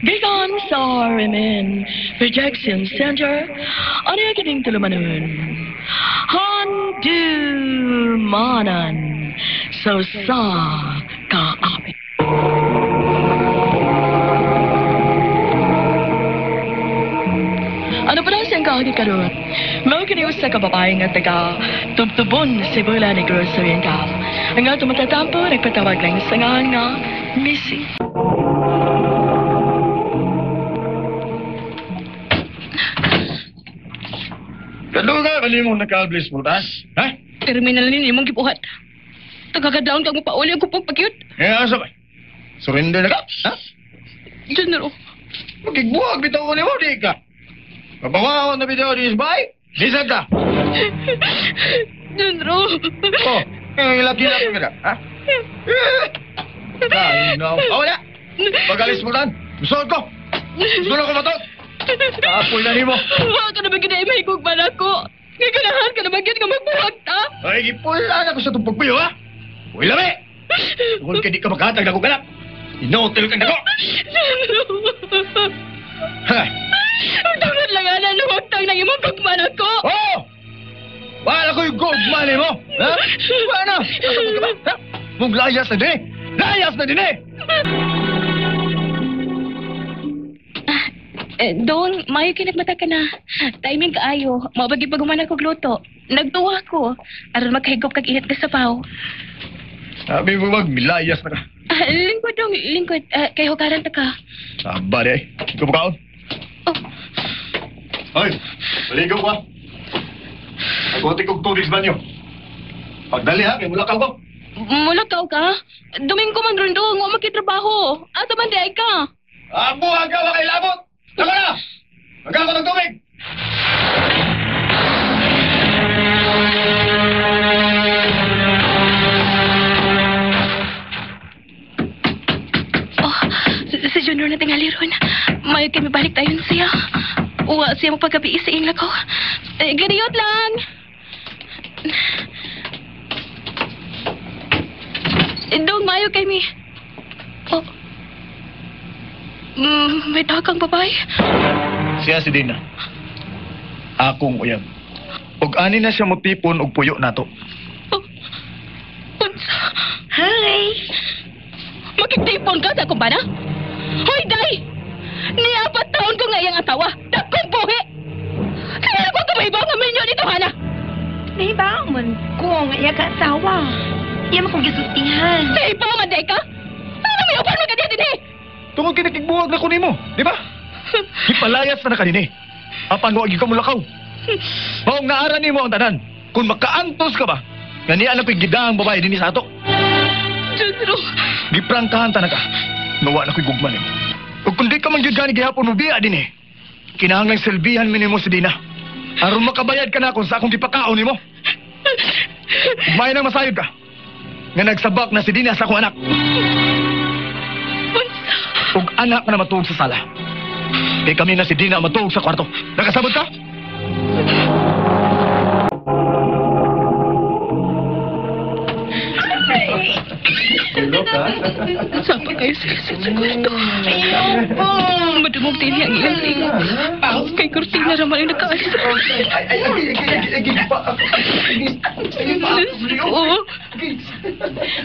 Gikan sa RMN Projection Center, ano yung kining tulumanon? Handumanan so sa kaapit. Ano pa na siyang kaagi karon? Mao kini usa ka babae nga taga Tubtubon, Cebu, Negros Oriental. Ang ato matatampo nagpatawag lang sa ngalan nga Missy. Kaluga, bali mong nakablis mo, tas? Ha? Terminal ni imong gibuhat. Tagagadaon kag mopauli ang kupog pagyut. Eh, asa ba? Surrender na ka? Ha? General. Magigbuhag bitaw ko nimo, di ka. Mabawaon na bitaw di isbay? Lisad ka. General. Oh, eh, ilak-ilak ka na, ha? Ay, no. Oh, wala. Pag-alis mo tan. Gusto ko. Gusto ko matot. Apoy na nimo. Wa ka na ba gid ay mahigugman ako? Giganahan ka na ba gid nga magbuhag ta? Ay, gipula na ko sa itong pagpuyo, ha? Uy, lami! Tungkol kay di ka maghatag na kong galap. Inotel kang dako! Ha? Tungod lang ana nawagtang ng imong gugman ako! Oh! Wala ko yung gugman mo! Ha? Wala na! Kasabot ka ba? Ha? Mong layas na din eh! Layas na din eh! Dong, mayo kinagmata ka na. Timing kaayo. Maubag ipaguman ako gluto. Nagtuwa ko. Aron makahigop kag init ka sa paw. Sabi mo wag, milayas na ka. Lingkod, Dong, lingkod. Kay hukaran ta ka. Saba di ay. Ikaw ba kaon? Oh. Hoy, maligaw ka. Nagkutik og tubig sa banyo. Pagdali ha, kay mulakaw ko. Mulakaw ka? Domingo man ron, Dong. Wa makitrabaho. Asa man di ay ka? Abuhan ka, wakay labot! Tama na! Magkano ng tubig! Oh, si Junior na tingali ron. Mayo kami balik tayo siya. Uwa siya magpagabi sa iyang lakaw. Eh, ganiyot lang! Dong, mayo kami. Oh. May takang babae. Siya si Dina. Akong uyab. Og ani na siya motipon og puyo nato. Oh. Unsa? Hi! Makigtipon ka sa akong bana? Hoy, day! Niapat taon ko nga iyang asawa. Dakong buhi! Kaya ako kumahibaw nga minyo nito, Hana! Nahibaw man ko nga iya ka asawa. Iya man kong gisultihan. Nahibaw man, day ka? Ano may upan man ka diya dinhi? Tungod kay nakigbuwag na ko nimo, di ba? Gipalayas na na kanini. Apan wa gyud ka mulakaw. Maong naara nimo ang tanan. Kung makaantos ka ba, nga niya na ko'y gidahang babae dinhi sa ato. Jundro. Giprangkahan ta na ka. Nawa na ko'y gugma nimo. Ug kung di ka man gyud gani gihapon mo biya dinhi. Kinahanglang silbihan mi nimo si Dina. Aron makabayad ka na kung sa akong gipakaon nimo. Ug maayo nang masayod ka. Nga nagsabak na si Dina sa akong anak. Ug anak na matuog sa sala. Kay kami na si Dina matuog sa kwarto. Nakasabot ka? Sapa kayo sila sa kwarto. Madungog din ang iyang tinga. Kay Cortina raman ang nakaalis sa kwarto. Oo.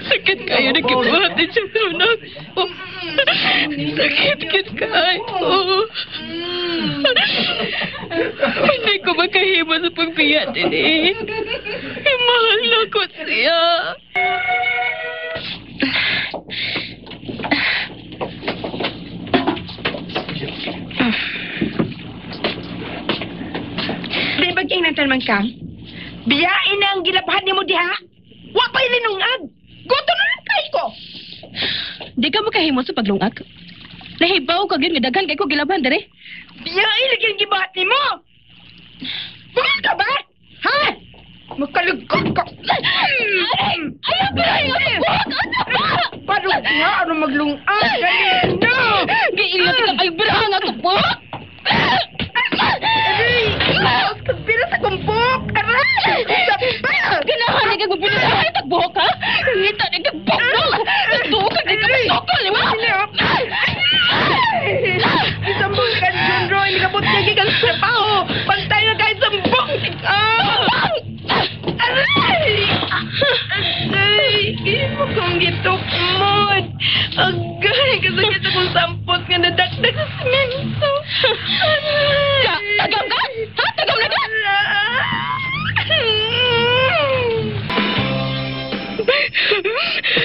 Sakit kayo na kibuhat din siya sa Sakit kit kayo. Hindi ko makahimo sa pagbiya din eh. Mahal na ko siya. Di ba kayong nantan man kang? Biyain na ang gilabhan ni mo diha. Wa pa'y linungag. Guto na lang kay ko. Di ka makahimo sa paglungag. Nahibaw ka gyud nga daghan kay ko gilabhan dere. Biyain lagi ang gibuhat nimo. Buhat ka ba? Ha? Makalugkot ka. Aray! Ayaw ko na yung buhok! Ano ba? Parang nga, ano maglungag? Ganyan na! Giilat ka kay birang ako buhok! Aray! Pira sa kumpok! Aray! Sapa! Ganahan na kag magpinatahan tag buhok ha? Ngita na kag buhok! Tuo ka di ka masukol, di ba? Lami kang trabaho. Pantay na kahit sambong. Ah! Aray! Aray! Imo kong gitukmod. Agay, kasakit akong sampot nga nadakdak sa semento. Aray! Tagam ka? Ha? Tagam na ka?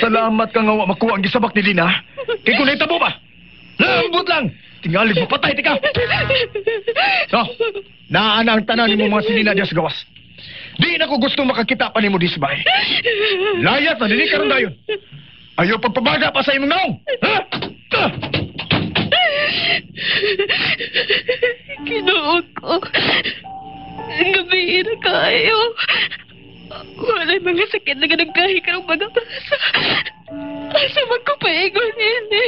Salamat ka nga wa makuha ang gisabak ni Dina. Kay kung nahitabo ba? Lambot lang! Tingalig mo patay tika! So, naa na ang tanan nimo mga sinina diya sa gawas. Di na ko gusto makakita pa nimo di sa bahay. Layas na dili karon dayon. Ayaw pagpabaga pa sa imong naong. Ha? Ah! Ginoo ko. Gabi na kayo. Wala'y mga sakit na ganagkahi karong mga basa. Asa man ko paingon ini.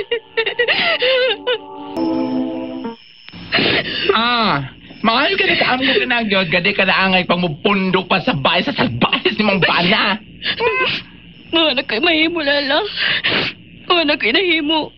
Ah, mahal ka na ka amo ka na gyud gadi ka na angay pang mupundo pa sa bahay sa salbahes ni mong bana. Wala ko'y mahimo, lala. Wala ko'y nahimo.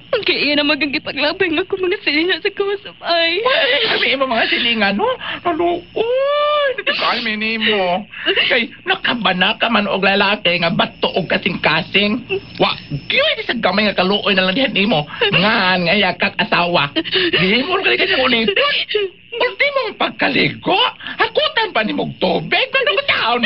Ang kaya na magang gipaglabay nga ko mga silina sa kawasabay. Ay, kami imo mga silingan, no? Naluoy, nagkakain mi nimo. Kay nakabana ka man og lalaki nga bato og kasing-kasing. Wa, gyud sa gamay nga kaluoy na lang dihan nimo. Ngan nga iya kag asawa. Gihimon ka kanyang ulipon. Ultimong pagkaligo, hakutan pa nimo og tubig, ano ba taon?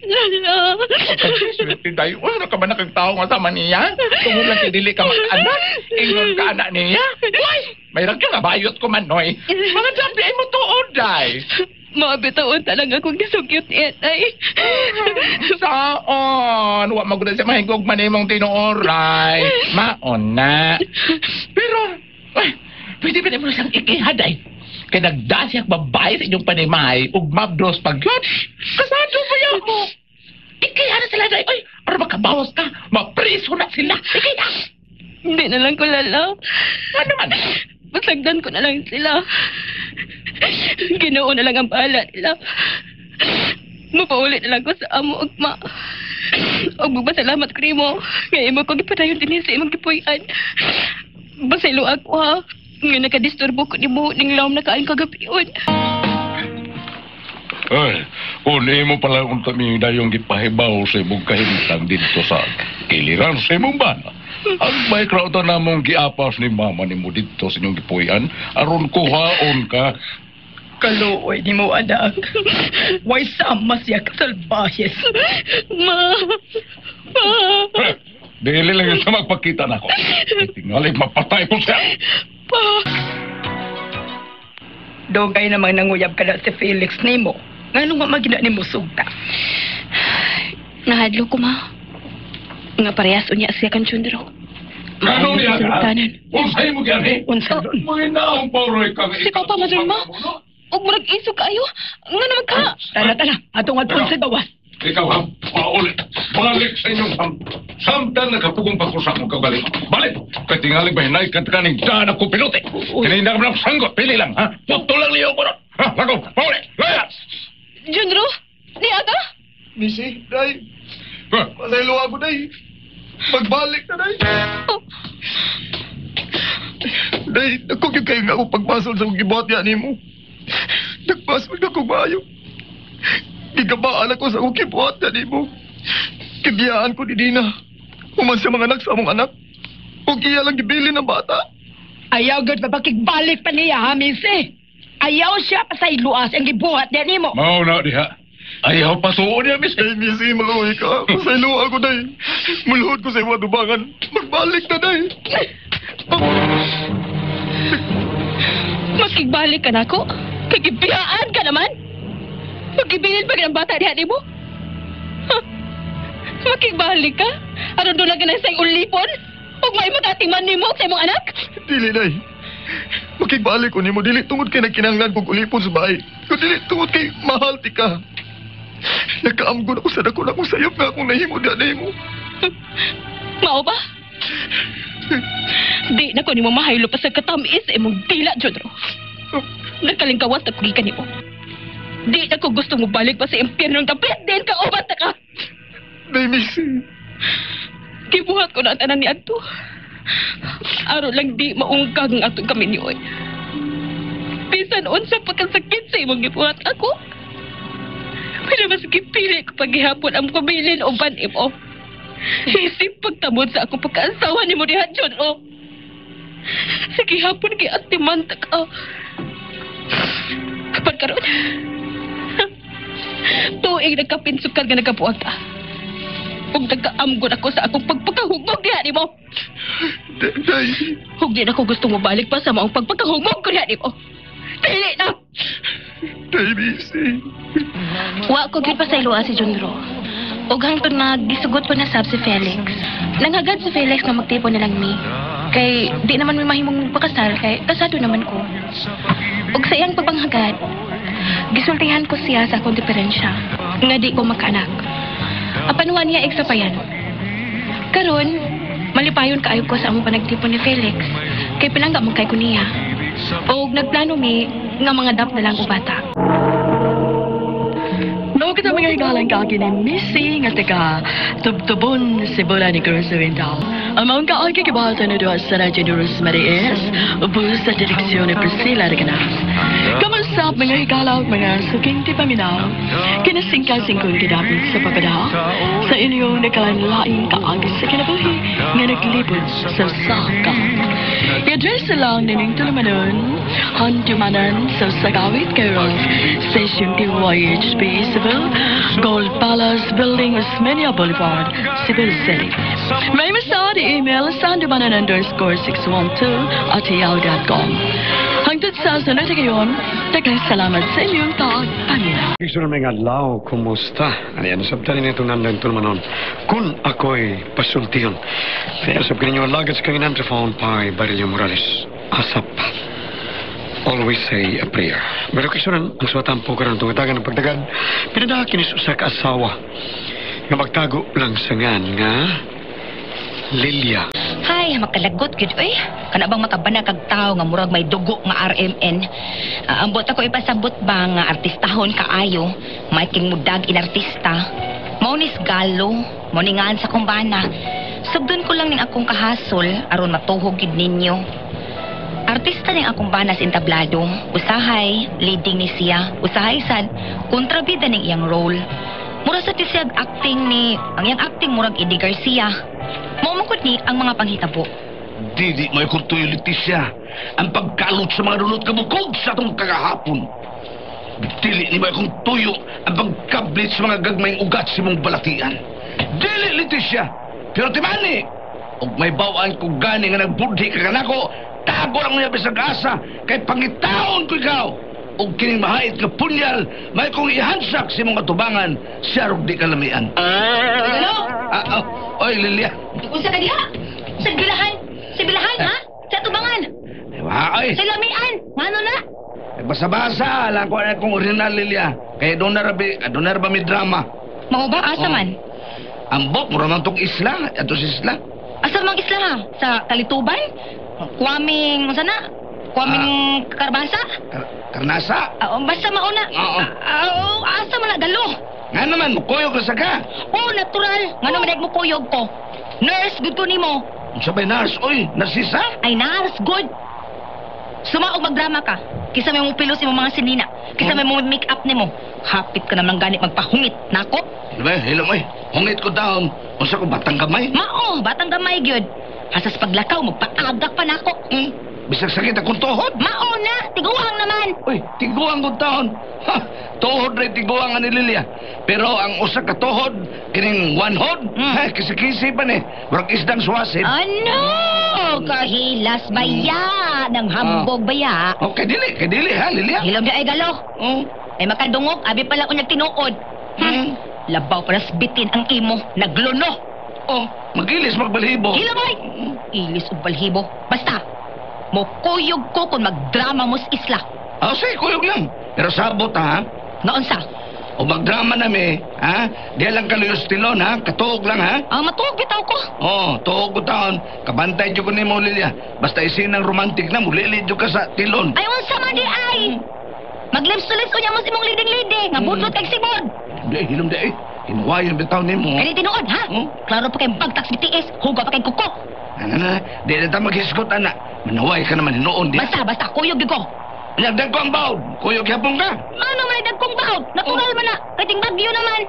Lala. Pagkaswerte tayo, uy, nakabana kang tao nga sama niya. Tungod lang kay dili ka mag-anak, ingon ka anak niya. Uy, may ragyo nga bayot ko man, noy. Mga jabi ay mo tuod, day. Mabitawan talaga akong gisugyot niya, tay. Saan? Wa magud siya mahigog man imong tinuoray. Maon na. Pero, ay, pwede ba mo siyang ikihaday? Kay nagda siya babae sa inyong panimay ug mabdos pag yun. Kasado pa yan mo. Ikiha na sila day. Ay, para makabawas ka, mapriso na sila. Ikiha. Hindi na lang ko, lala. Ano man? Pasagdan ko na lang sila. Ginoo na lang ang bahala nila. Mapaulit na lang ko sa amo ug ma. Ug magpasalamat ko nimo. Nga imo ko gipadayon dinhi sa imong gipuy-an. Basaylo ako ha. Nga nakadisturbo ko nimo ning lawom na kain kagabion. Ay, kung imo pala unta mi dayong gipahibaw sa imong kahimtang didto sa kiliran sa imong bana. Ang may krauta namong giapas ni mama nimo didto sa inyong gipuy-an aron kuhaon ka. Kaluoy ni mo, anak. Way sama siya kasalbahes. Ma. Ma. Eh, dili lang yun sa magpakita nako. Tingali mapatay ko siya. Pa. Dugay namang nanguyab ka na si Felix nimo. Ngano nga magina nimo sugta? Nahadlo ko, ma. Nga parehas unya siya kan Chundro. Ano niya ka? Unsay mo gyani? Unsa ron? Mga naong poroy kang Si Papa Madron, ma. Ug murag iso kaayo. Nga naman ka. Tara, tara. Atong adpon sa gawas. Ikaw ha, paulit. Balik sa inyong samtang nakapugong pa ko sa akong kagaling. Balik! Kay tingali ba hinay ka kaning daan ako pilote. Kini na ng sanggot, pili lang ha. Putol lang liyo ko ron. Ha, lago, paulit, layas! Junro, niya ka? Missy, day. Ha, Pasaylo ako, day. Magbalik na, day. Oh. Day, dako gyud kayo nga ako pagbasol sa akong gibuhat niya nimo. Nagbasol na ko maayo. Gigabaan ako sa akong gibuhat niya nimo. Kibiyaan ko ni Dina. Human sa mga anak sa among anak. Ug iya lang gibilin ang bata. Ayaw gud mapakigbalik pa niya, ha, Missy? Ayaw siya pasayloas ang gibuhat niya nimo. Mao na diha. Ayaw pasuon niya, miss. Day, Missy, maluoy ka. Pasaylo ako, day. Muluhod ko sa iyong adubangan. Magbalik na, day. Makigbalik ka na ako? Kagibiyaan ka naman? Magibilin pa ang bata diha nimo? Ha? Makigbalik ka? Aron doon lang ka sa ulipon? Ug may makatiman nimo sa imong anak? Dili, day. Makigbalik ko nimo dili tungod kay nagkinahanglan kog ulipon sa bahay. Kun dili tungod kay mahal ti ka. Nakaamgon ako sa dako na akong sayop nga akong nahimo diha nimo. Mao ba? Di na ko nimo mahaylo pa sa katamis sa imong dila, Jodro. Nagkalingkawas na kugi kanimo. Di na ko gusto mo balik pa sa impyerno ng kapit din ka ubat na ka. Day, Missy. Gibuhat ko na ang tanan ni Adto. Aron lang di maungkag ang atong kami ni Oy. Bisan unsa pagkasakit sa imong gibuhat ako. Pero mas gipili ko paghihapon ang pabilin uban imo. Isip pagtamod sa akong pagkaasawa nimo diha, Junro. Sa gihapon giatiman ta ka. Kapag karon, tuig nagkapinsukar nga nagkabuag ka. Ug nagkaamgon ako sa akong pagpakahugmog diha nimo. Day. Ug di na ko gusto mobalik pa sa maong pagpakahugmog ko diha nimo. Dili na! Day, Missy. Wa ko gyud pasayloa si Junro. Ug hangtod nga gisugot ko na sab si Felix. Nanghagad si Felix nga magtipon na lang mi. Kay di naman mi mahimong magpakasal kay kasado naman ko. Ug sa iyang pagpanghagad, gisultihan ko siya sa akong diferensya nga di ko makaanak. Apan wa niya igsapayan. Karon, malipayon kaayo ko sa among panagtipon ni Felix kay pinangga man kay ko niya. Og nagplano mi nga mga dap na lang og bata. No, kita mga higalang kaagi ni Missy nga taga Tubtubon, Sibula ni Cruz Oriental. Ang mga kaagi kibahatan na duha sa Radyo ni Rosemary S. Ubus sa direksyon ni Priscilla Reganas. Kamusap mga higala ug mga suking ti paminaw, kinasingkasingkon gidapit sa pagkadaha sa inyong nakalanlaing kaagi sa kinabuhi nga naglibot sa saka. I-address lang nining tulumanon, Handumanan sa Sagawit, Care of Station DYHB Cebu, Gold Palace Building, Osmeña Boulevard, Cebu City. May masad email sandumanan_612@yahoo.com. Hangtod sa sunod gayon, daghang salamat sa inyong pagpaminaw. Gusto na mga adlaw, kumusta? Ano yan, sabtan ninyo itong nandang tulumanon. Kung ako'y pasultiyon. Kaya sab kaninyo ang lagat sa kangin antiphone by Barillo Morales. Asap. Always say a prayer. Pero kisuran, ang suwatan po karon tungatagan ng pagdagan, pinadaha kinis usa ka asawa nga magtago lang sa ngan nga Lilia. Hay, makalagot gyud oy. Kana bang makabana kag tawo nga murag may dugo nga RMN. Ambot ako ipasabot ba nga artistahon kaayo, may king mudag inartista. Mao ni Galo, mao ni ngaan sa kumbana. Sugdon ko lang ning akong kahasol aron matuhog gyud ninyo. Artista ning akong bana sa entablado. Usahay, leading ni siya. Usahay sad, kontrabida ning iyang role. Mura sa tisiyag acting ni, ang iyang acting murag Eddie Garcia. Mao man gud ni ang mga panghitabo. Dili may kuntuyo, Leticia. Ang pagkalot sa mga dulot kabukog sa atong kagahapon. Dili ni may kong tuyo ang pagkablit sa mga gagmayng ugat sa imong balatian. Dili, Leticia. Pero timani, og may bawaan ko gani nga nagbudhi ka kanako, tago lang niya bisag asa kay pangitaon ko ikaw. Og kining mahait nga punyal, may kong ihansak sa imong atubangan, siya rog di kalamian. Ano? Ah, oh, oy, Lilia. Unsa ka diha? Sa bilahan? Sa bilahan, ha? Sa tubangan? Ay, wa, oy. Sa lamian? Ngano na? Basa-basa lang ko na kong original, Lilia. Kaya doon na rabi, doon na ba may drama? Mao ba? Asa Oh. man? Ambot, mura man tong isla. Ato sa isla. Asa mang isla ha? Sa Kalituban? Kwaming, unsa na? Kwaming karbasa? Karnasa? Basta mauna. Oo. Asa man na galo? Nga naman, mukuyog na sa ka. Oh, natural. Nga naman mo kuyog ko. Nurse, good ko nimo. Unsa bay nurse? Oy, narsisa? Ay, nurse, good. Sumaog magdrama ka. Kisa may mong pilos imong mga sinina. Kisa may mong make up nimo. Hapit ka naman gani magpahungit nako. Diba, hilom oy. Hungit ko down. Unsa ko batang gamay? Mao, batang gamay gyud. Hasas paglakaw magpaagak pa nako. Bisag sakit akong tuhod. Mao na, tiguang naman. Uy, tiguang ko taon. Ha, tuhod rin tiguang ni Lilia. Pero ang usa ka tuhod, kining one hod, ha, kisi-kisi pa ni. Murag isdang suwasid. Ano? Kahilas baya ng hambog baya. Okay, dili, kay dili ha, Lilia. Hilom di ay galo. Ay makadungog, abi pala unyag tinuod. Labaw pala bitin ang imo, nagluno. Oh, magilis magbalhibo. Hilom ay! Ilis og balhibo. Basta, mukuyog ko kung magdrama mo sa isla. Oh, sige, kuyog lang. Pero sabot ha. Noon sa? O magdrama nami, ha? Di lang kaluyos tilon, ha? Katuog lang, ha? Ah, matuog bitaw ko. Oo, tuog ko taon. Kabantay dyan ko ni mo, Lilia. Basta isin ng romantic na, mulili dyan ka sa tilon. Ay, unsa man di ay! Maglips to lips unya mo sa imong leading-leading. Nga budlot kag sibod. Di, hilom di eh. Hinuwayon bitaw ni mo. Kani tinuod, ha? Klaro pa kay bagtak sa BTS, huga pa kay kuko. Ano na, di na ta maghisgot, ana. Manaway ka naman hinuon di. Basta, basta, kuyog gyud ko. Nyagdag ko ang baod. Kuyog yapong ka. Ano man ay dagkong baod? Natural man na. Kay bagyo naman.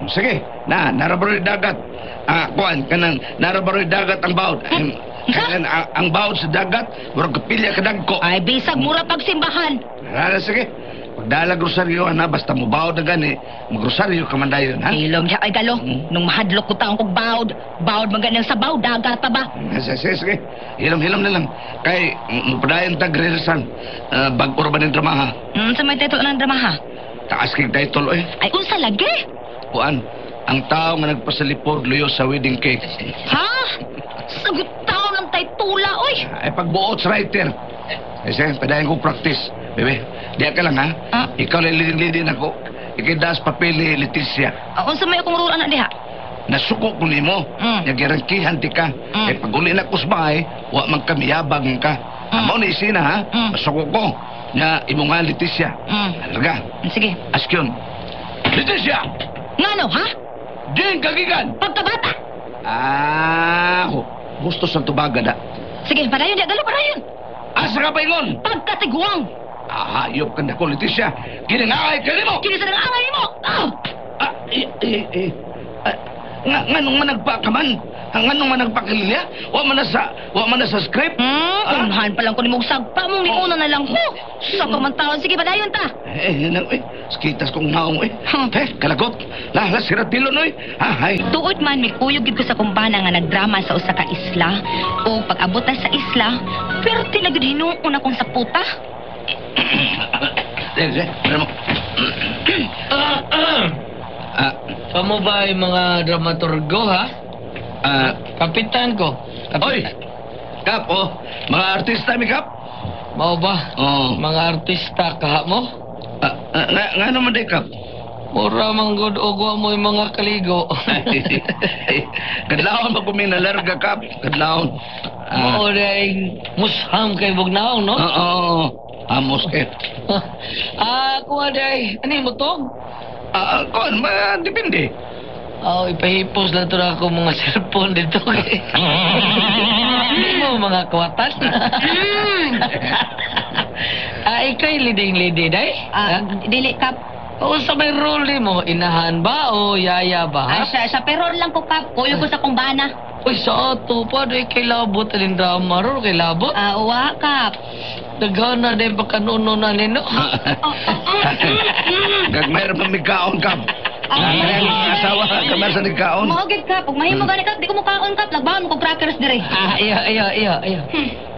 Sige, na, narabaroy dagat. Ah, kuan, kanang narabaroy dagat ang baod. Kanang, ang baod sa dagat, murag kapilya ka dagko. Ay, bisag mura pagsimbahan. Rara, sige. Pagdalag rosaryo, ana, basta mo baod na gani, magrosaryo ka man dayon, ha? Ilong siya ay galo. Nung mahadlok ko taong kog baod, baod man ganang sabaw, dagat pa ba? Sige, sige, sige. Hilom-hilom na lang. Kay, mapadayon tag rehearsal. Bag-o ra ba ng drama, ha? Sa may title ng drama, ha? Taas kay title, eh. Ay, unsa lagi? Kuan, ang tao nga nagpasalipod luyo sa wedding cake. Ha? Sagot tao ng taytula, oy! Ay, pagbuot sa writer. Eh, sige, padayon kong practice. Bebe, diya ka lang, ha? Ah? Ikaw lang lidin-lidin ako. Ikidas papel ni Leticia. Unsa may akong role anak diha? Nasuko ko nimo. Nagirangkihan ti ka. Eh, pag uli na ko sa bahay, wa man kami yabang ka. Amo ni isina, ha? Masuko ko. Nga, imo nga Leticia. Alarga. Sige. Askyon. Leticia! Ngano, ha? Din kagigan! Pagkabata! Ah, gusto sa tubaga da. Sige, padayon diya, galo, padayon. Asa ka paingon? Pagkatiguang! Ah, hayop ka na ko, Leticia. Kinangay ka nimo! Kini sa nangangay mo! Ah! Ah, eh. Ah, nganong managpa ka man? Nganong managpakilya? Wa man na sa script? Unhan pa lang ko nimong sagpa mong niuna na lang ko. Sa kamantaon, sige, padayon ta. Eh, nang, eh, skitas kong naong, eh. Eh, kalagot. Lah, siratilo, noy. Ah, hay. Tuod man, may kuyog gid ko sa kumbana nga nagdrama sa usa ka isla. O pag-abot na sa isla, pero tinagud hinuon akong saputa. Eh, ano mo? Kamo ba yung mga dramaturgo, ha? Kapitan ko. Kapitan. Oy! Kap, oh. Mga artista mi, Kap. Mao ba? Oo. Mga artista kaha mo? Nga naman di, Kap? Mura manggod og mo yung mga kaligo. Kadlawon ba kumi nalarga, Kap? Kadlawon. Mao dahil musham kay bugnaong, no? Oo. Amos kay. Kuha dahil. Ano yung mutong? Kuha, depende. Oh, ipahipos lang ito na ako mga cellphone dito. Hindi mo mga kawatan. Ika'y leading lady, day? Dili, Kap. O sa may role mo, inahan ba o yaya ba? Ha? Sa peror lang ko, Kap. Kuyo ko sa kumbana. Uy, sa ato pa, di kay labot alin drama ro, kay labot. Uwa, Kap. Daghana din pa kanuno na nino. Gagmayroon pa may kaon, Kap. Asawa, kamar sa nagkaon. Maugid, Kap. Ug mahimo gani, Kap. Di ko mukaon, Kap. Lagbaon mo kog crackers dire. Iyo, iyo.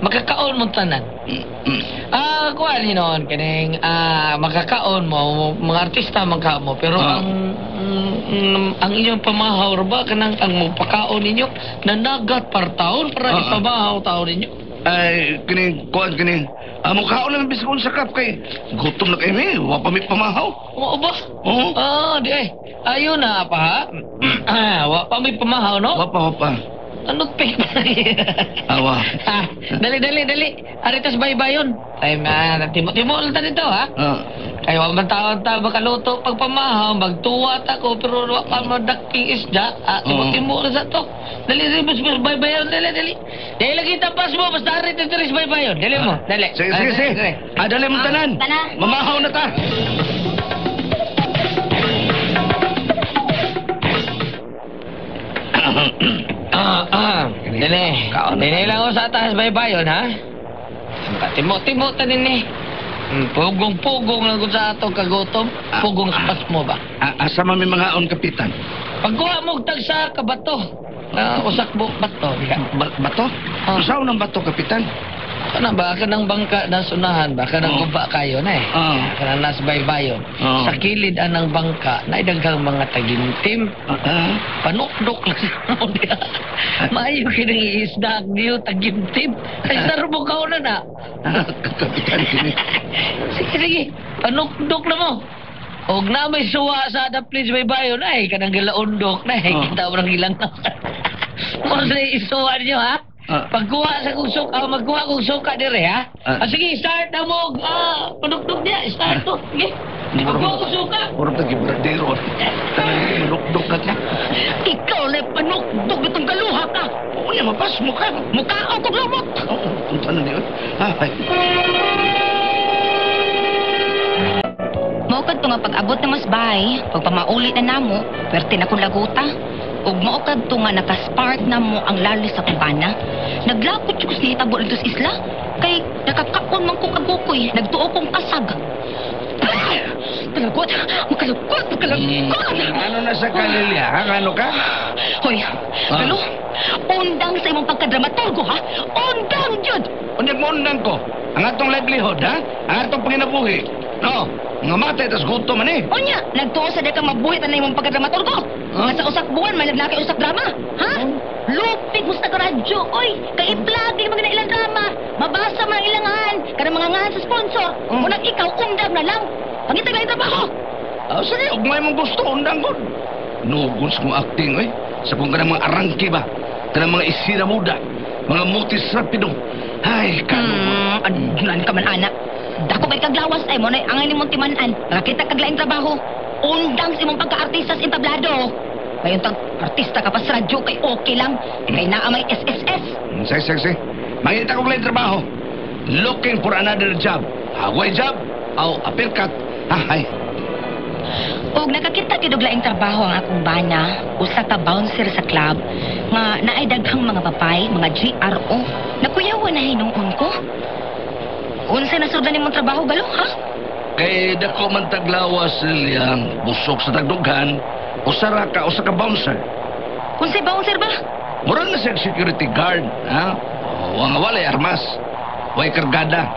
Makakaon mo tanan. Kuan hinon kining makakaon mo, mga artista man ka mo, pero ang inyong pamahaw ba kanang ang mapakaon ninyo nanagat par taon para ipamahaw taon ninyo. Ay, kining kuan kining mukhaon lang bisag unsa, Kap, kay gutom na kay mi, wa pa mi pamahaw. Oo ba? Oo. Di ay. Ayun na pa ha. Wa pa mi pamahaw, no? Wa pa. Ano pick pa? Awa. Dali. Aritas baybayon. Ay, timo lang ta dito, ha? Kay wa man taon ta makaluto pag pamahaw, magtuwa ta ko pero wa pa madaking isda. Timo lang sa to. Dali, dali, bus, baybayon, dali. Dali lagi tapas mo, basta ari dito rin baybayon. Dali mo, dali. Sige. Dali mo tanan. Mamahaw na ta. Dali. Dali lang ako sa taas baybayon, ha? Timo ta din eh. Pugong-pugong lang ko sa atong kagutom. Pugong sa pasmo ba? Asa man may mga on, kapitan? Pagkuha mo tag sa kabato. Usak mo bato. Bato? Usaw ng bato, kapitan? Kana ba? Kanang bangka na sunahan ba? Kanang guba kayo na eh. Kanang nas baybayon. Sa kilid anang bangka, naidaghang mga tagintim. Panukdok lang sa mo diha. Maayo kining iisda niyo tagintim. Ay sarbo ka na na. Kapitan kini. Sige. Panukdok na mo. Og na may suwa sa ada please baybayon ay kanang gilaundok na eh. Kita mo nang gilang. Mo sa isuwa niyo ha. Pagkuha sa kong suka, magkuha kong suka dire ha. Sige, start na mo. Panukdok niya, start to. Sige. Magkuha kong suka. Murag na gibradero. Tanang manukdok na niya. Ikaw na panukdok itong galuha ka. Oo niya, mapas mo ka. Mukhaon kong lumot. Oo, punta na niyo. Ay. Mao kadto nga pag-abot na mas bahay, pagpamauli na namo, pwerte na kong laguta. Ug mao kadto nga nakaspark na mo ang lalis sa kumbana. Naglapot jud ko sa nahitabo dito sa isla. Kay nakakaon man kong agukoy, nagtuo kong kasag. Kalagot! Makalagot! Makalagot! Ano na sa kalilya? Ha? Ano ka? Hoy, Galo, undang sa imong pagkadramaturgo, ha? Undang jud! Unyag mo undang ko. Ang atong livelihood, ha? Ang atong panginabuhi. No, nga matay tas gutom man eh. Unya, nagtuo sa kang mabuhi na imong pagkadramaturgo. Nga sa usak buwan, may naglaki usak drama. Ha? Lupig mo sa radyo, oy! Kay i-plug yung mga ilang drama. Mabasa man ang ilangan. Kanang mga ngahan sa sponsor. Unang ikaw, undang na lang. Pangitag lang yung trabaho. Ah, sige, ugmay mong gusto, undang gud. Nugon sa kong acting, oy. Sa kong kanang mga arangke ba? Kanang mga isira muda. Mga mutis rapido. Ay, kanugon. Adnan ka man, anak. Dako kay kaglawas ay mo na angay nimong timan-an. Nakakita kag laing trabaho. Undang sa imong pagka-artista sa entablado. Ngayon tag artista ka pa sa radyo kay okay lang. Kay naa may SSS. Sige, sige, sige. Mangita kong laing trabaho. Looking for another job. Haway job. Aw, uppercut. Ah, ay. Og nakakita gyud og laing trabaho ang akong bana, usa ka bouncer sa club nga naay daghang mga babae, mga GRO. Nakuyawan na hinuon ko. Unsa na sulod nimong trabaho galo, ha? Kay dako man taglawas Lilyang, busok sa tagdughan, usara ka usa ka bouncer. Unsay bouncer ba? Murag na siya security guard, ha? Wa nga walay armas. Way kargada.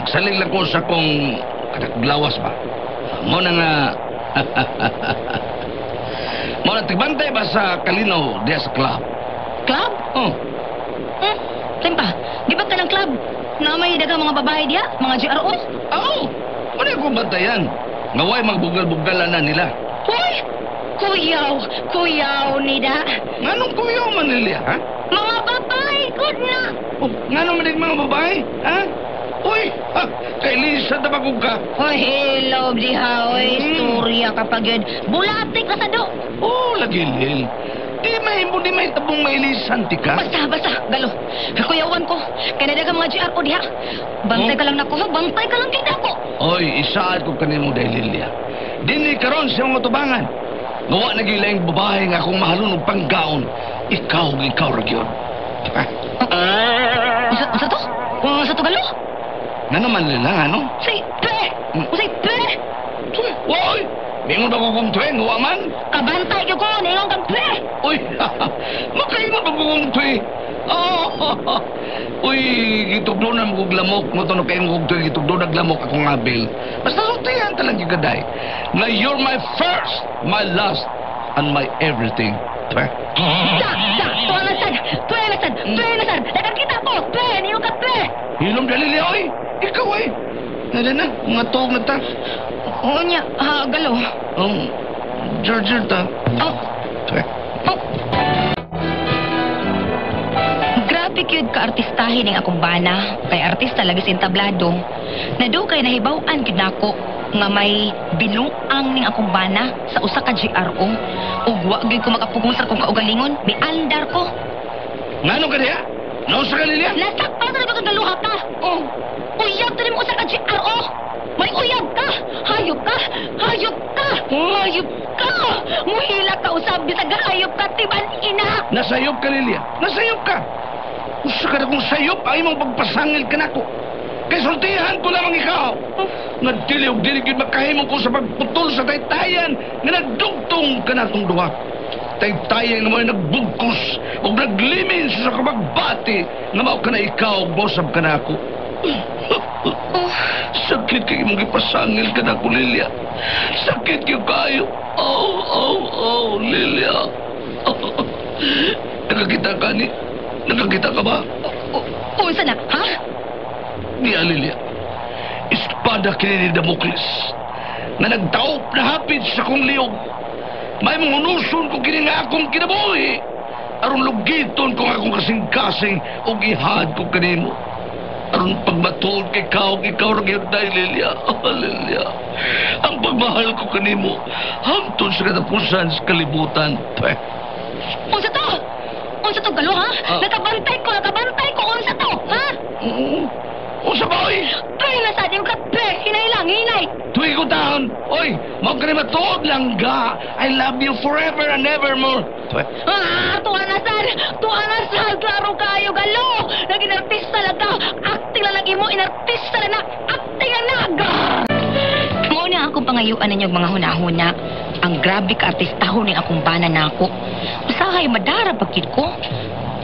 Nagsalig lang ko sa kong kataglawas ba. Mo na nga mo na tigbantay ba sa Kalinaw diya sa club? Club? Oh. Simpa, di ba ka ng club? Na may daghang mga babae diya, mga GRO? Oo. Ano yung bantayan? Ngaway magbugal-bugalan na nila. Hoy! Kuyaw! Kuyaw nida! Nganong kuyaw man nila, ha? Mga babae, good na! Oh, ngano man mga babae, ha? Uy, ha, kay Lisa tabagog ka. Hoy, hello, diha, oy, istorya kapag yun. Bulati ka sa do! Oh, lagi, Lil. Di may mo, di may tabong mailisan, tika. Basta, basta, galo. Kuyawan ko. Kaya na mga GRO diha. Bantay ka lang nako, ha? Bantay ka lang kita ko. Oy, isaad ko kanimo dahil Lilia. Dini karon sa mga tubangan. Ngawa na gilaing babae nga akong mahalon og panggaon. Ikaw, ikaw ra gyud. Unsa to? Unsa to galo? Nga naman nila, ano? Say, pe! Usay, pe! Woy! Mingon ba ko kong tuwe? Ngawa man? Kabantay ko ko! Ningon kang pe! Uy! Makaingon ba ko kong tuwe? Oh! Uy, gitugdo na mo kong lamok. Mo to no kayo kong tuwe, gitugdo na lamok akong abil. Basta sultihan talang yung gaday. Na you're my first, my last, and my everything. Tuwe? Da! Da! Tuwa na sad! Tuwa na sad! Tuwa na sad! Nakakita ko! Tuwe! Ningon ka tuwe! Hilom dalili, oy! Ikaw, oy! Nala na, mga tuog na ta. Oo niya, ha, galo. Oh, Georgia ta. Oh. Tuwe. Oh. Grabe cute ka artistahin ang akong bana. Kay artista lagi sa entablado. Nadugay nahibaw-an gyud nako nga may binuang ning akong bana sa usa ka GRO. Ug wa gyud ko makapugong sa akong kaugalingon. Miandar ko. Ngano ka diha? No sa kanila? Nasakpan na ba kang galuha ka? Oh. Uyab ta nimo usa ka GRO. May uyab ka! Hayop ka! Hayop ka! Hayop ka! Muhila ka usab bisag hayop ka tiban ina. Nasayop ka, Lilia. Nasayop ka. Usa ka na kung sayop ang imong pagpasangil ka nako. Kay sultihan ko lamang ikaw. Nga dili og dili gyud makahimo ko sa pagputol sa taytayan nga nagdugtong ka natong duha. Taytayan nga mo'y nagbugkos ug naglimin sa kapagbati nga mao ka na ikaw ug mosab ka na ako. Sakit kay imong gipasangil ka nako, Lilia. Sakit gyud kayo. Oh, oh, oh, Lilia. Oh. Nakakita ka ni? Nakakita ka ba? Unsa na, ha? Niya, Lilia. Espada kini ni Damocles na nagtaop na hapit sa kong liog. May mga unuson ko kini nga akong kinabuhi. Aron lugiton ko nga akong kasing-kasing ug ihad ko kanimo. Aron pagmatuod kay kaog ikaw ra gyud day, Lilia. Oh, Lilia. Ang pagmahal ko kanimo hangtod sa katapusan sa kalibutan. Peh. Unsa to? Unsa to galo, ha? Nakabantay ko, unsa to, ha? Oo. Unsa ba oy? Pre na sa di ka pre, hinay lang, hinay. Tuwi ko taon. Oy, mao ka matuod lang ga. I love you forever and evermore. Tuwi. Ah, tuwa na sad, tuwa na sad, klaro kayo galo. Naging artista lang ka, acting lang lagi mo, inartista lang na, acting lang na. Mao na akong pangayuan ninyo mga hunahuna. Ang grabe ka artistahon ni akong bana nako. Usahay madara pagkit ko.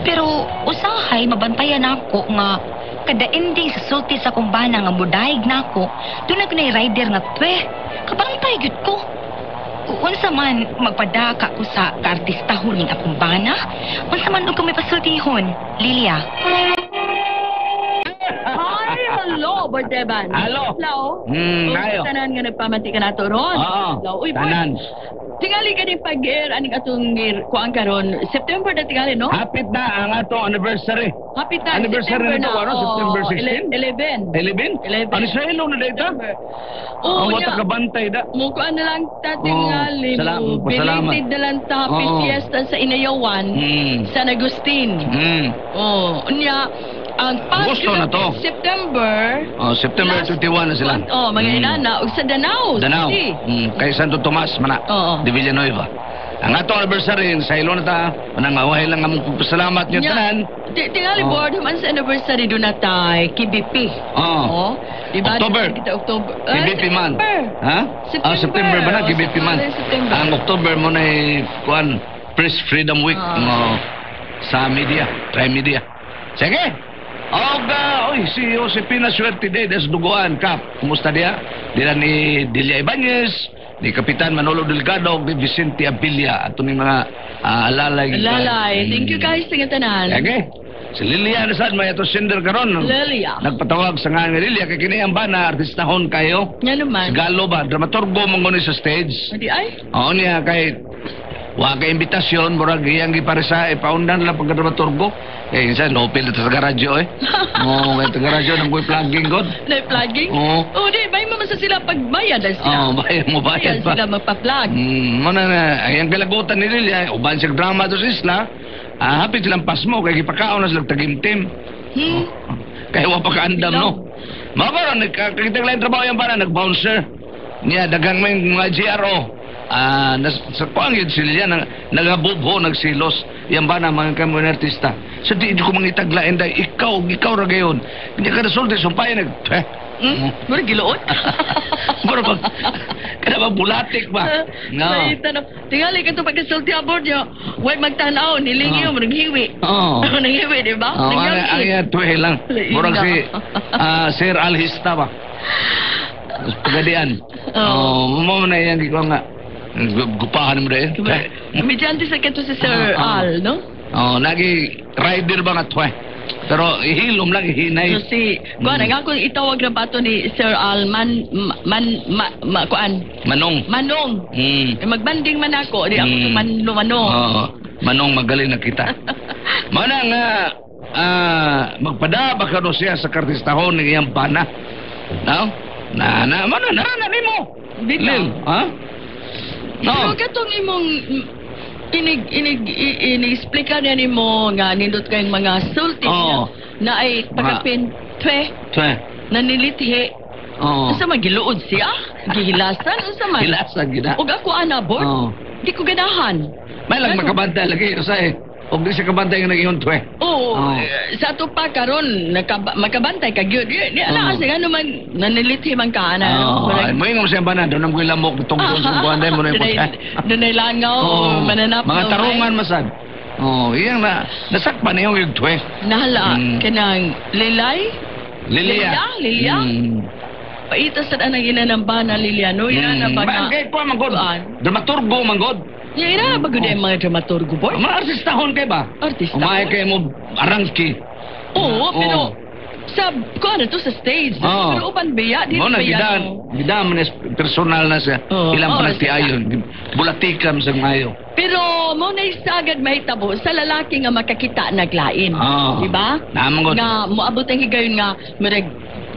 Pero usahay mabantayan nako nga kada ending sa sulti sa akong bana nga mudayeg nako, doon na kunay rider nga twe. Kabantay gyud ko. Unsa man magpadaka ko sa kaartistahon ning akong bana? Unsa man og may pasultihon, Lilia? Hi, hello, Bordeban. Hello. Hello. Kayo. Tanan nga nagpamanti ka nato ron. Oo. Hello. Uy, boy. Tanan. Tingali ka din pag-air aning atong kuang karon. September na tingali, no? Hapit na ang atong anniversary. Hapit na. Anniversary September na ito, ano? Oo, September 16? 11. 11? 11. Ano sa ilo na data? Oo, Ang nya. wata kabantay da. Mukuan na lang ta tingali. Oo, salamat, pasalamat. Belated na lang ta happy Oo. fiesta sa Inayawan. San Agustin. Oh, unya ang Agosto na to. September. Oh, September 21 na sila. Oh, mga inana ug sa Danao. Danao. City. Kay Santo Tomas mana. Oo. De Villanueva. Ang atong anniversary sa ilo na ta, manang awahay lang among pagpasalamat niyo Nya, tanan. Tingali Oo. board human sa anniversary do na tay KBP. Oo. Oh, diba? October. Kita October. Ah, KBP man. September. Ha? Ah, September ba na Oh, KBP man. September, September. Ang October mo na kuan Press Freedom Week Ah. mo sa media, try media. Sige. Oga, oy, si Josepina Suerte Day des Duguan Kap. Kumusta diya? Dila ni Delia Ibanez, ni Kapitan Manolo Delgado, ni Vicente Abilla. Ato ni mga alalay. Lalay. Thank you guys sa tanan. Sige. Si Lilia na sad may ato sender karon. Lilia. Nagpatawag sa nga ni Lilia kay kini ang bana artistahon kayo. Nga naman. Si Galo ba dramaturgo man guni sa stage. Di ay. Oo niya kay wa kay imbitasyon murag iyang giparisa ipaundan lang pagka dramaturgo. Eh insan open na ta sa garadyo eh. Oo, kay ta garadyo nang koy plugging god. Na plugging? Oo. Oh, di bay mo man sa sila pagbayad na sila. Oo, bayad mo bayad Bayad pa. sila magpa-plug. Mo na na ay ang kalagutan ni Lilia uban siya drama to sa isla. Ah, hapit silang pasmo kay gipakaon na silang tagimtim. Kaya wa pa kaandam no. Mga karon nagkakita lang trabaho yan para nag-bouncer. Niya daghang may mga GRO. Ah, sa kuang yun sila nagabubho, nagsilos. Yan ba na mga kamo artista? Sa di ko mangitaglain dahil ikaw ra gayon. Hindi ka nasulti, sumpay nag... Eh. Mura giluot? Mura ba? Kada ba bulatik ba? No. May tanong. Tingali ka ito pagkasulti aboard nyo. Huwag magtanaw, nilingyo, oh. Nanghiwi. Oo. Nanghiwi, di ba? Oh, ang ang tuwe lang. Murag si Sir Alhista ba? Pagadian. Oo. Oh, mo na yan ko nga. Gupahan mo dahil. Komedyante sa kato si Sir Al, no? Oo, nagi rider ba nga tuwe? Pero ihilom lang, ihinay. So si, kuan, ang akong itawag na bato ni Sir Al, man, man, ma, ma, kuan? Manong. Manong. Eh, magbanding man ako, di ako manong. Oo, manong magaling na kita. Manang, magpadaba ka no siya sa kartistahon ng iyang bana. No? Na, na, mana, na, na, ni mo. Bitaw. Lil, ha? No. Pero katong imong inig-explica na nimo nga nindot kayong mga sulti Oo. na ay pagkapin twe Twe. na nilithe. Oo. Unsa man giluod siya? Gihilasan unsa man? Hilasan gid. Ug ako ana board. Oo. Di ko ganahan. May lang makabantay lagi usahay. Og di siya kabantay nga nag-ingon twe. Oo, Oo. sa ato pa karon makabantay ka gyud. Di ala kasi ngano man nanilithi man ka ana. Oo, ay mo ingom siya bana doon ang ko'y lamok tungkol sa buwan dahil mo na yung Dunay langaw, Oo. mananap. Mga tarungan masad. Oo, iyang na nasakpan iyong yung twe. Nahala kanang Lilay? Lilia. Lilia, Lilia. Paita sa anang ina ng bana Lilia no ina na ba nga. Kay kuha man god. Dramaturgo man god. Ya ina na ba gud ang mga dramaturgo boy? Mga artistahon kay ba? Artistahon. Umay kay mo arangki. Oo, pero sa kuan to sa stage. Oo. Pero uban biya, di Mo na biya. gidan, gidan man is personal na siya. Ilang Oo, panagtiayon, bulatikam sa mayo. Pero mo na isagad mahitabo sa lalaki nga makakita naglain. Oo. Di ba? Naman gud. Nga moabot ang higayon nga murag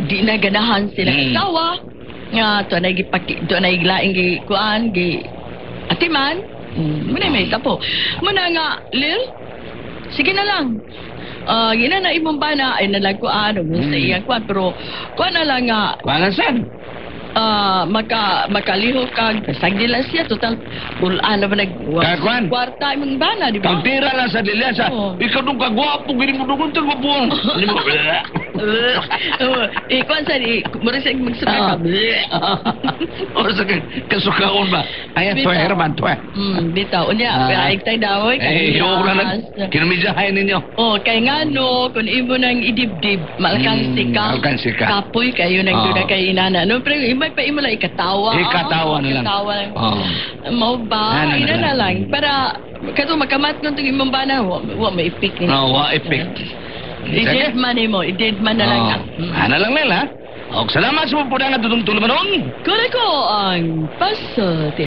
di na ganahan sila asawa nga to na gipaki to na iglaing gi kuan gi atiman. Mo na mahitabo. Mo na nga Lil, sige na lang. Gina na imong bana ay nalagkuan ug sa iyang kuan pero kuan na lang nga Kuan sad. Makalihok kag pasagdi lang siya total bulan na ba nag Kag kuan? kwarta imong bana, di ba? Kang tira lang sa dili sa. Oo. Ikaw dong kagwapo gini mo dugon tag gwapo. Hindi mo. Oo, eh kuan sa di mura siya magsuka ka. O sa kasukaon ba? Ay, to Bitaw. Herman to. Bitaw unya, ay tay daw Eh, yung na nag kinumidyahay ninyo. Oh, kay ngano kun imo nang idibdib, malkansi ka. Malkansi ka. Kapoy kayo nang Oo. duna kay inana. No, pero imay pa imo lang ikatawa. Ikatawa na lang. Ikatawa lang. Oo. Mao ba? Ano na Ina na lang. lang. Para kato makamat nun itong imong bana, wa ma-ipik ni. No, wa effect. I-dead man mo, i-dead man na lang. Oh. Ana lang nila. Og salamat sa mga nga tutong tulumanon. Kunin ko ang paso.